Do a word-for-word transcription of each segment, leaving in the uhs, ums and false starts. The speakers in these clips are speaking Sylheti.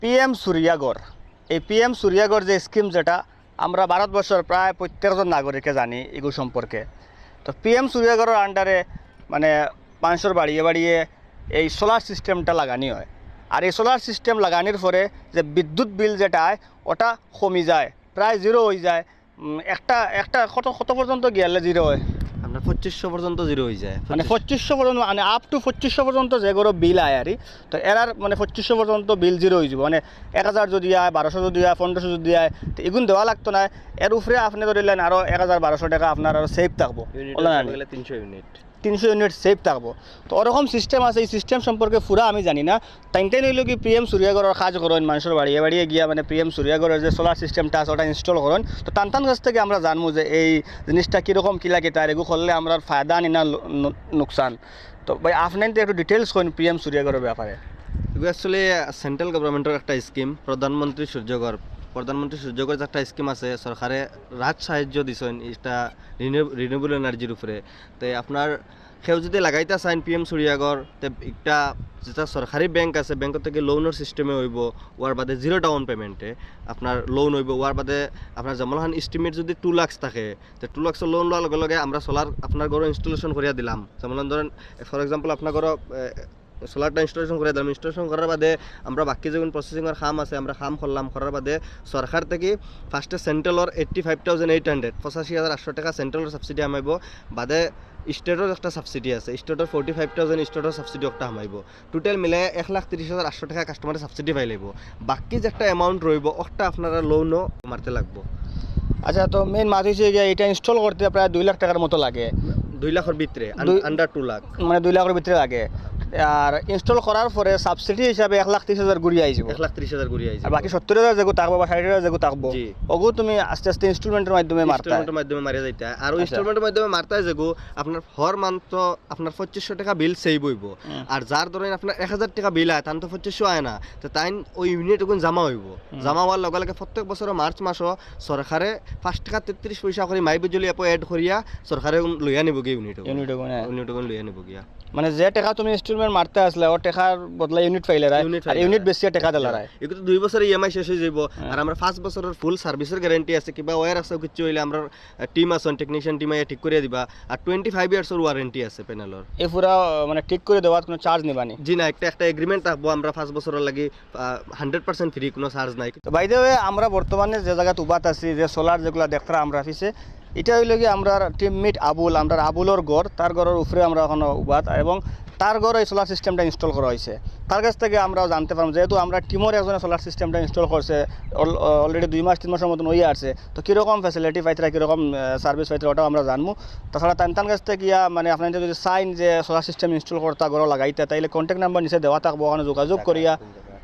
পিএম সূর্যাঘর, এই পিএম সূর্যাঘর যে স্কিম, যেটা আমরা ভারতবর্ষর প্রায় প্রত্যেকজন নাগরিকে জানি এগু সম্পর্কে। তো পিএম সূর্যাঘরর আন্ডারে মানে মানুষর বাড়িয়ে বাড়িয়ে এই সোলার সিস্টেমটা লাগানি হয়। আর এই সোলার সিস্টেম লাগানির পরে যে বিদ্যুৎ বিল যেটা হয়, ওটা কমি যায়, প্রায় জিরো হয়ে যায়। উম, একটা একটা কত কত পর্যন্ত গেলে জিরো হয়? আপনার পঁচিশশো পর্যন্ত জিরো হয়ে যায়। মানে পঁচিশশো পর্যন্ত, মানে আপ টু পঁচিশশো পর্যন্ত যে গরো বিল আয় আর কি, তো এরার মানে পঁচিশশো পর্যন্ত বিল জিরো হয়ে যাব। মানে এক হাজার যদি আয়, বারোশো যদি আয়, পনেরোশো যদি আয়, তো এগুন দেওয়া লাগতো না। এর উপরে আপনি ধরিলেন আরো এক হাজার বারোশো টাকা আপনার আরো সেভ থাকবো। ইউনিট বুঝলেন নি? তিনশো ইউনিট। তিনশো ইউনিট সেভ থাকবো। তো ওরকম সিস্টেম আছে, এই সিস্টেম সম্পর্কে পুরা আমি জানি না। তাইন তাইন হইল কি পিএম সূর্যাঘরর কাজ করেন, মানুষের বাড়িয়ে বাড়িয়ে গিয়া মানে পিএম সূর্যাঘরর যে সোলার সিস্টেমটা আছে ওটা ইনস্টল করেন। তো তান তান কাছ থেকে আমরা জানবো যে এই জিনিসটা কীরকম কিলা কিতা, আর এগু করলে আমরা ফায়দা আনি না লো- নু- নুকসান। তো ভাই, আপনি তো একটু ডিটেলস কইন পিএম সূর্যাঘরর ব্যাপারে। এগুলো অ্যাকচুয়ালি সেন্ট্রাল গভর্নমেন্টর একটা স্কিম, প্রধানমন্ত্রী সূর্যঘর। প্রধানমন্ত্রী সূর্যঘর যে একটা স্কিম আছে, সরকারে রাজ সাহায্য দিছেন এটা রিনিউয়েবল এনার্জির উপরে। তো আপনার কেউ যদি লাগাইতে চান পিএম সূর্যাঘর, তে একটা যেটা সরকারি ব্যাংক আছে, ব্যাংক থেকে লোনের সিস্টেমে হইব, ওয়ার বাদে জিরো ডাউন পেমেন্টে আপনার লোন হইব। ওয়ার বাদে আপনার যেমন এখন এস্টিমেট যদি টু লাখস থাকে, তো টু লাখসর লোন লওয়ার লগে লগে আমরা সোলার আপনার ঘরে ইনস্টলেশন করিয়া দিলাম। যেমন ধরেন, ফর এক্সাম্পল, আপনার ঘরে সোলারটা ইনস্টলেশন করে দিলাম। ইনস্টলেশন করার বাদে আমরা বাকি যেগুন প্রসেসিংয়ের কাম আছে, আমরা কাম করলাম, করার বাদে সরকার থেকে ফার্স্টে সেন্ট্রালর eighty five thousand eight hundred, পঁচাশি হাজার আটশো টাকা সেন্ট্রালর সাবসিডি আমাইব। বাদে স্টেটর একটা সাবসিডি আছে, stator forty five thousand stator subsidy একটা হামাইব। টোটাল মিলে এক লাখ তিরিশ হাজার আটশো টাকা কাস্টমারে সাবসিডি পাই লইব। বাকি যে একটা অ্যামাউন্ট রইব, ওটা আপনারা লোনও মারতে লাগবো। আচ্ছা, তো মেইন মাত হইছে গিয়া এটা ইনস্টল করতে প্রায় দুই লাখ টাকার মতো লাগে। দুই লাখের ভিতরে, দুই- আন্ডার টু লাখ। মানে দুই লাখর ভিতরে লাগে। আর ইনস্টল করার পরে সাবসিডি হিসাবে এক লাখ তিরিশ হাজার ঘুরি আইযিব। এক লাখ তিরিশ হাজার ঘুরি আইযিব। আর বাকি সত্তর হাজার যেগু থাকবো বা ষাট হাজার যেগু থাকবো, জি। ওগু তুমি আস্তে আস্তে ইনস্টলমেন্টর মাধ্যমে মারতা। ইনস্টলমেন্টর মাধ্যমে মারিয়া যাইতা। আর ওই আচ্ছা। ইনস্টলমেন্টর মাধ্যমে মারতা যেগু আপনার হর মান্থ তো আপনার পঁচিশশো টাকা বিল সেভ হইব। হুম। আর যার ধরেন আপনার এক হাজার টাকা বিল আয়, তান তো পঁচিশশো আয় না, তো তাইন ওই ইউনিট ওগুন জমা হইব। হুম। জমা হওয়ার লগে লগে প্রত্যেক বছর মার্চ মাসও সরকারে পাঁচ টাকা তেত্রিশ পয়সা করে মাই বিজুলি অ্যাপো অ্যাড করিয়া সরকারে ওগুন লইয়া নিব গিয়া ইউনিট ওগুন। ইউনিট ওগুন, হ্যাঁ। ইউনিট ওগুন লইয়া নিব গিয়া। মানে যে টাকা তুমি ইনস্টলমেন্ট মারতে আসলে, ও টাকার বদলা ইউনিট পাইলে রায়, ইউনিট আর পাইলে ইউনিট রায়। বেশি টাকা দিলে রায়। এগুলো তো দুই বছর ইএমআই শেষ হয়ে যাইব। হ্যাঁ। আর আমরা পাঁচ বছরের ফুল সার্ভিসের গ্যারান্টি আছে, কিবা ওয়ার আছে কিছু হইলে আমরা টিম আছে, টেকনিশিয়ান টিম আইয়া ঠিক করিয়া দিবা। আর টোয়েন্টি ফাইভ ইয়ার্সর ওয়ারেন্টি আছে প্যানেলর। এই পুরা মানে ঠিক করে দেওয়ার কোনো চার্জ নিবানি? জি না, একটা একটা এগ্রিমেন্ট থাকবো, আমরা পাঁচ বছরের লাগি হান্ড্রেড পার্সেন্ট ফ্রি, কোনো চার্জ নাই। তো বাই দ্য ওয়ে, আমরা বর্তমানে যে জায়গাত উবাত আছি, যে সোলার যেগুলা দেখরা আমরা পিছে, এটা হইল কি আমরা টিম মিট আবুল, আমরা আবুলর ঘর, তার ঘরর উপরে আমরা এখন উবাত, এবং তার ঘরে এই সোলার সিস্টেমটা ইনস্টল করা হয়েছে। তার কাছ থেকে আমরা জানতে পারলাম, যেহেতু আমরা টিমর একজনে সোলার সিস্টেমটা ইনস্টল করছে, অলরেডি দুই মাস তিন মাসের মতন হয়ে আসছে, তো কীরকম ফ্যাসিলিটি পাইতরা, কীরকম সার্ভিস পাইতরা, ওটাও আমরা জানবো। তাছাড়া তান তান কাছ থেকে ইয়া মানে আপনারা যদি চাইন যে সোলার সিস্টেম ইনস্টল করতা, ঘরো লাগাইতা, তাইলে কন্ট্যাক্ট নাম্বার নিচে দেওয়া থাকবো, ওখানে যোগাযোগ করিয়া।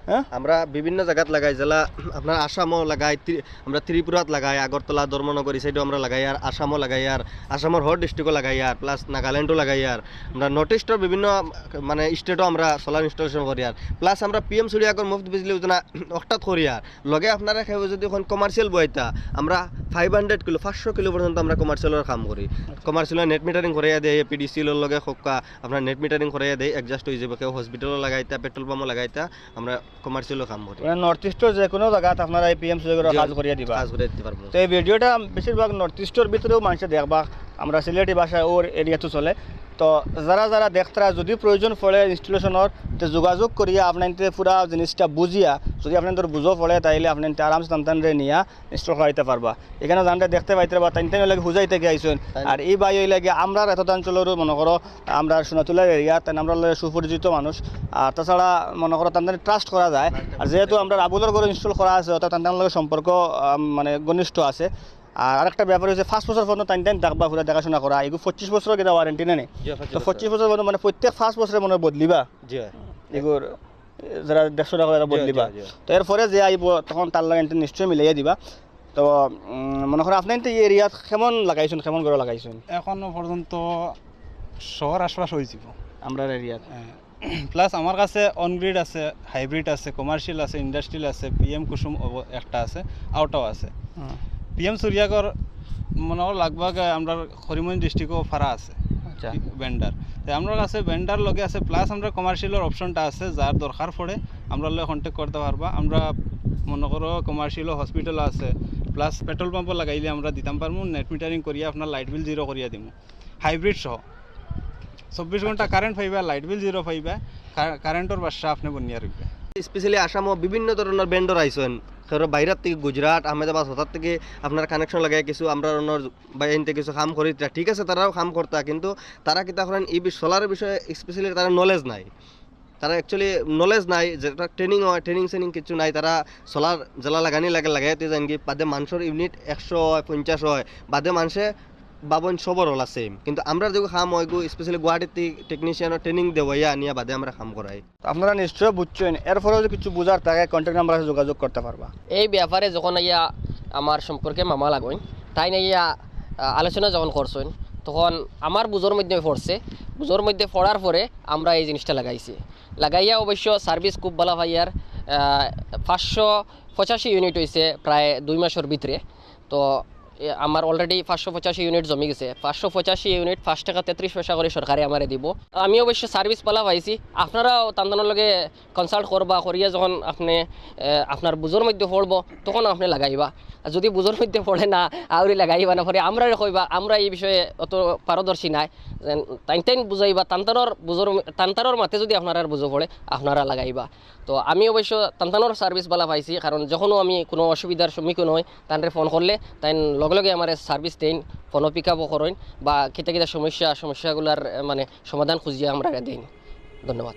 হ্যাঁ? আমরা বিভিন্ন জায়গাত লাগাই, যেলা আপনার আসামও লাগাই, ত্রি- আমরা ত্রিপুরাত লাগাই, আগরতলা, ধর্মনগর, এই সাইডও আমরা লাগাই, আর আসামও লাগাই, আর আসামর হর ডিস্ট্রিক্টও লাগাই, আর প্লাস নাগাল্যান্ডও লাগাই, আর আমরা নর্থ ইস্টর বিভিন্ন মানে স্টেটও আমরা সোলার ইনস্টলেশন করি। আর প্লাস আমরা পিএম সূর্যাঘর মুফত বিজলি যোজনা অর্থাৎ করি। আর লগে আপনারা কেউ যদি এখন কমার্শিয়াল বইতা, আমরা ফাইভ হান্ড্রেড কিলো, পাঁচশো কিলো পর্যন্ত আমরা কমার্শিয়ালর কাম করি। কমার্শিয়াল নেট মিটারিং করিয়া দেয়, এপিডিসিএলর লগে খোকা আপনার নেট মিটারিং করিয়া দেয়, অ্যাডজাস্ট হয়ে যাবে। কেউ হসপিটালও লাগাইতা, পেট্রোল পাম্পও লাগাইতা, আমরা কমার্শিয়ালও কাম করি। মানে নর্থ ইইস্টর যে কোনো জায়গাত আপনারা এই পিএম সূর্যাঘর জি, কাজ করিয়া দিবা। কাজ করে দিতে পারবো। তো এই ভিডিওটা বেশিরভাগ নর্থ ইস্টর ভিতরেও মানুষে দেখবা, আমরা সিলেটি ভাষায় ওর এরিয়াতে চলে। তো যারা যারা দেখতারা যদি প্রয়োজন পড়ে ইনস্টলেশনর, তো যোগাযোগ করিয়া আপনাইতে পুরা জিনিসটা বুঝিয়া যদি আপনাদের বুঝো পড়ে, তাইলে আপনাইতে আরামসে তান তানরে নিয়া ইনস্টল করাইতে পারবা। এখানে জানতে দেখতে পাইতে পারবা, তাইন তাইন লাগে হুজাই থেকে আইসুন। আর এই ভাই হইলে গিয়া আমরার এত অঞ্চলেরও মনে করো আমরা সোনাতুলার এরিয়া, তাই আমরা লগে সুপরিচিত মানুষ। আর তাছাড়া মনে করো তান ট্রাস্ট করা যায়। আর যেহেতু আমরা আবুলর ঘরে ইনস্টল করা আছে, অর্থাৎ তান লগে সম্পর্ক আম, মানে ঘনিষ্ঠ আছে। আর আরেকটা ব্যাপার হচ্ছে পাঁচ বছর পর্যন্ত তাইন তাইন থাকবা পুরা দেখাশোনা করা। এগু পঁচিশ বছর কিনা ওয়ারেন্টি নেই? জি, পঁচিশ তো বছর। পঁচিশ বছর পর্যন্ত মানে প্রত্যেক পাঁচ বছরে মনে হয় বদলিবা? জি। এগুর যারা দেড়শো টাকা করে জি, বদলিবা। জি, জি। তো এরপরে যে আইব তখন তার লগে নিশ্চয়ই মিলাইয়া দিবা। তো উম, মনে করো আপনাইতে এই এরিয়াত কেমন লাগাইছুন, কেমন ঘর লাগাইছুন? এখনো পর্যন্ত শহর আশপাশ হয়েছিল। আমরার এরিয়াত। প্লাস আমার কাছে অনগ্রিড আছে, হাইব্রিড আছে, কমার্শিয়াল আছে, ইন্ডাস্ট্রিয়াল আছে, পিএম কুসুম অব- একটা আছে, আউটাও আছে। পিএম সূর্যাঘর মনে হয় লাগভাগ আমরা করিমগঞ্জ ডিস্ট্রিক্টও ফারা আছে। ভেন্ডার। তো আমরার কাছে ভেন্ডার লগে আছে, প্লাস আমরা কমার্শিয়ালর অপশনটা আছে, যার দরকার পড়ে আমরার লগে কন্ট্যাক্ট করতা পারবা। আমরা মনে করো কমার্শিয়াল হসপিটাল আছে, প্লাস পেট্রোল পাম্পও লাগাইলে আমরা দিতাম পারমু, নেট মিটারিং করিয়া আপনার লাইট বিল জিরো করিয়া দিমু, হাইব্রিড সহ। চব্বিশ ঘন্টা কারেন্ট পাইবা, লাইট বিল জিরো পাইবা, কা-, কারেন্টর বাসা আপনি বনিয়া রইবা। স্পেশালি আসামও বিভিন্ন ধরনের ভেন্ডর আইসেন, ধরো বাইরের থেকে গুজরাট, আহমেদাবাদ, হঠাৎ থেকে আপনার কানেকশন লাগাই কিছু আমরা অন্য বাইরে কিছু কাম করি, তা ঠিক আছে, তারাও কাম করতা, কিন্তু তারা কিতা করেন এই সোলার বিষয়ে স্পেশালি তারা নলেজ নাই। তারা অ্যাকচুয়ালি নলেজ নাই, যেটা ট্রেনিং হয়, ট্রেনিং সেনিং কিছু নাই। তারা সোলার জ্বালা লাগানি লাগে, লাগাইতে যান কি বাদে মানুষের ইউনিট একশো হয়, পঞ্চাশ হয়, বাদে মানুষে বাবন সবর ওলা সেম। কিন্তু আমরা যে কাম হয় গো, স্পেশালি গুয়াহাটিতে টেকনিশিয়ানও ট্রেনিং দেওয়াইয়া আনিয়া বাদে আমরা কাম করাই। তো আপনারা নিশ্চয় বুঝছেন, এরপরেও যদি কিছু বুঝার থাকে কন্ট্যাক্ট নাম্বার আছে, যোগাযোগ করতে পারবা। এই ব্যাপারে যখন আইয়া আমার সম্পর্কে মামা লাগইন, তাইন আইয়া আহ, আলোচনা যখন করছইন, তখন আমার বুঝর মধ্যে পড়ছে। বুঝর মধ্যে পড়ার পরে আমরা এই জিনিসটা লাগাইছি। লাগাইয়া অবশ্য সার্ভিস খুব ভালা পাইয়ার। আহ, পাঁচশো পঁচাশি ইউনিট হইছে প্রায় দুই মাসর ভিতরে। তো এ, আমার অলরেডি পাঁচশো পঁচাশি ইউনিট জমি গেছে। পাঁচশো পঁচাশি ইউনিট পাঁচ টাকা তেত্রিশ পয়সা করি সরকারে আমারে দিব। আমি অবশ্য সার্ভিস ভালা পাইছি। আপনারাও তান তানর লগে কনসাল্ট করবা, করিয়া যখন আপনি, এ, আপনার বুঝর মধ্যে পড়বো, তখন আপনি লাগাইবা। আর যদি বুঝর মধ্যে পড়ে না, আউরি লাগাইবা না, পরে আমরারে কইবা, আমরা এই বিষয়ে অত পারদর্শী নাই। যেন তাইন তাইন বুঝাইবা, তান তানর বুঝর, তান তানর মাতে যদি আপনারার বুঝো পড়ে, আপনারা লাগাইবা। তো আমি অবশ্য তান তানর সার্ভিস ভালা পাইছি, কারণ যখনও আমি কোনো অসুবিধার সম্মুখীন হই, তানরে ফোন করলে তাইন লগে লগে আমারে সার্ভিস দেইন, ফোনও পিক আপও করইন বা কিতা কিতা সমস্যা, সমস্যাগুলার, এ, মানে সমাধান খুঁজিয়া আমরারে দেইন। ধন্যবাদ।